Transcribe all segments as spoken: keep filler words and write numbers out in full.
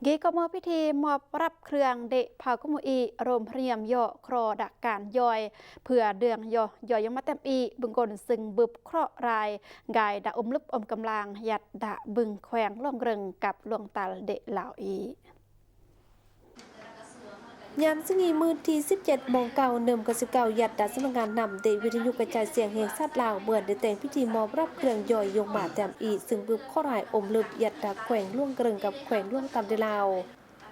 Gĭ kơ mơ̆ piti mop rap krương đĭ phao kơmui rom hriem yŏ kro đak kan joi, pơ đường yŏ joi yŏng mă tem ĭ bưng gon sưng bưp kro rai, gai đak ôm lŭp ôm kơmlang yăt đak bưng kheng Luang Rơng kăp Luang Tal đĭ Lao ĭ. Nham sưng ĭ mơ̆n ti sĭp jet mong kâu nơm kơ sĭp kâu yăt đak sơnong ngăn năm đĭ Witin Nhu Kơchai Sieng Heng Sat Lao bươn đĭ teng piti mop rap krương joi yŏng mă tem ĭ sưng bưp kro rai ôm lŭp yăt đak kheng Luang Rơng kăp kheng Luang Tal đĭ Lao.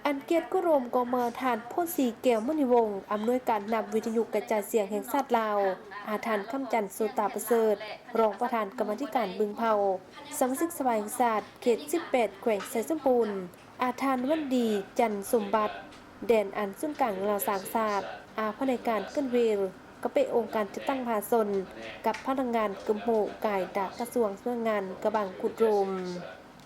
Ăn kiet kơ rom gô mơ̆ than Phôn Sì Keo Mơ Ni Wông, ămnôi kan năm Witin Nhu Kơchai Sieng Heng Sat Lao, a than Khăm Chăn Sô Ta Pơsơt, rong pơthan kơmatikan bưng phao, sămsik sơbai heng sat, kiet sĭp pet kheng Sai Sơmpun, a than Văn Đi Chăn Sôm Băt, đen ăn sun kang lao sang sat, a phanai kan kơnvir, kơpĭ ong kan chơtăng pha sôn, kăp phanai ngăn kơmhŏ gai đak kơsuang sơnong ngăn kơbang kut rom.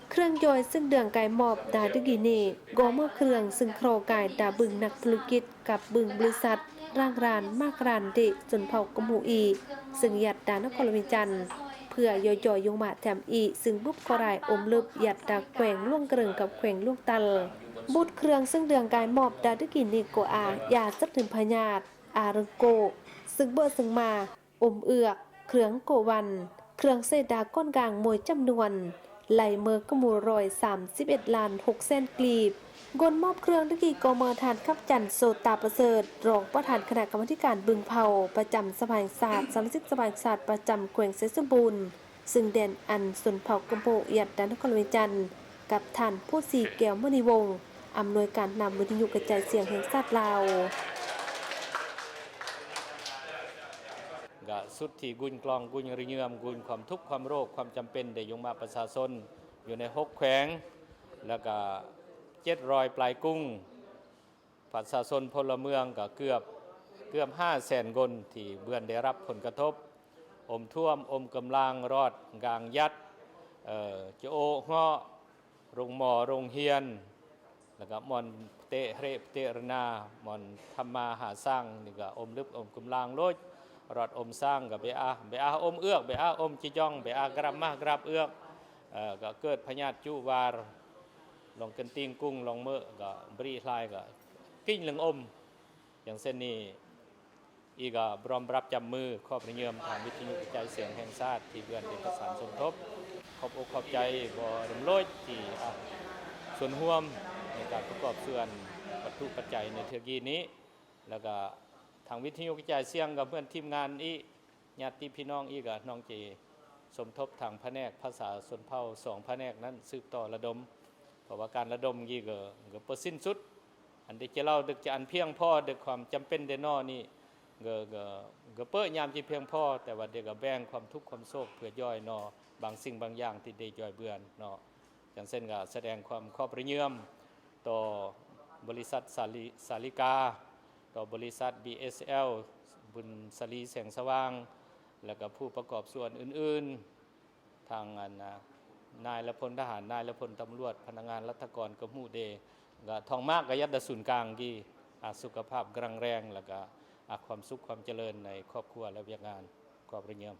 Krương joi sưng dơ̆ng gai mop đak đĭ gĭ nê, gô mơ̆ krương sưng kro gai đak bưng năk pơlukit kăp bưng bơlui sat, rang ran, mak ran đĭ sôn phao kơmui ĭ, sưng yăt đak năk kol win chan. Pơyua joi yŏng mă tem ĭ sưng bưp kro rai ôm lŭp yăt đak kheng Luang Rơng kăp kheng Luang Tal. Bŭt krương sưng dơ̆ng gai mop đak đĭ gĭ nê gô a, ya săt rim pha nhăt, a rơng kô̆, sưng bơ̆ sưng ma, ôm ưk, krương kô̆ wăn, krương sê đak kon gang môi chăm nuan, lai mơ kơmur roi sămsip êt lan hŏk sen klip. Gon mop krương đĭ gĭ gô mơ̆ than Khăm Chăn Sô Ta Pơsơt, rong pơthan khơna kơmatikan bưng phao, pơchăm sơbang sat, sămsik sơbang sat pơchăm kheng Sai Sơmpun, sưng đen ăn sôn phao kơmhŏ yăt đak năk kol win chan, kăp than Phôn Sì Keo Mơ Ni Wông, ămnôi kan năm Witin Nhu Kơchai Sieng Heng Sat Lao. Gă sut ti guñ klong, guñ rơñơm, guñ ความทุกข์ ความโรค ความจำเป็น đe yŏng mă ประชาชน อยู่ใน หก แขวง แล้วก็ เจ็ดร้อย ปลายกรุง ประชาชน พลเมือง ก็เกือบ เกือบ ห้าแสน คน ที่เพื่อนได้รับผลกระทบ อมท่วม อมกำลัง รอดกางยัด เอ่อ จะโอเงาะ โรงหมอ โรงเฮียน แล้วก็ม่อนเตะเฮะเตะระนา ม่อนทำมาหาสร้าง นี่ก็อมลึกอมกำลังโลด รอดอมสร้างก็ไปอ่ะ ไปอ่ะอมเอือก ไปอ่ะอมจิจ่อง ไปอ่ะกรับมา กรับเอือก เอ่อ ก็เกิดพยาธิจุวาด ลองเกินติงกุ้ง ลองเมอะ ก็บริหลาย ก็ กิ่งเหลืองอม อย่างเช่นนี้ อีกก็พร้อมรับจับมือ ขอบพระเยซูม ทางวิทยุกระจายเสียงแห่งชาติ ที่เพื่อนได้ประสานสมทบ ขอบอกขอบใจบ่ลำโลย ที่ อ่ะ ส่วนร่วมในการประกอบส่วนวัตถุปัจจัยในเทื่อกี้นี้ แล้วก็ทางวิทยุกระจายเสียงกับเพื่อนทีมงานอีก ญาติพี่น้องอีกอะ น้องจะสมทบทางแผนกภาษาชนเผ่าสองแผนกนั้นสืบต่อระดม เพราะว่าการระดมกี้ก็ ก็บ่สิ้นสุด อันเดียวจะเล่าดึกจะอันเพียงพอดึกความจำเป็นเดนอนี่ ก็ ก็ ก็เปิ้นยามจะเพียงพอ แต่ว่าเดี๋ยวก็แบ่งความทุกข์ความโศกเผื่อย่อยนอ บางสิ่งบางอย่างที่ได้ย่อยเบือนเนาะ อย่างเช่นก็แสดงความขอบพระเยซูม ต่อบริษัทสาลิ สาลิกา ต่อบริษัท บีเอสแอล บุญสลีแสงสว่าง แล้วก็ผู้ประกอบส่วนอื่นๆ ทางอันน่ะ นายและพลทหาร นายและพลตำรวจ พนักงานรัฐกรก็ฮู้เด้ ก็ท่องมากก็ยัดดาศูนย์กลางกี้ อ่ะ สุขภาพแข็งแรง แล้วก็ อ่ะ ความสุขความเจริญในครอบครัวและเวียกงาน ขอบพระเยซูม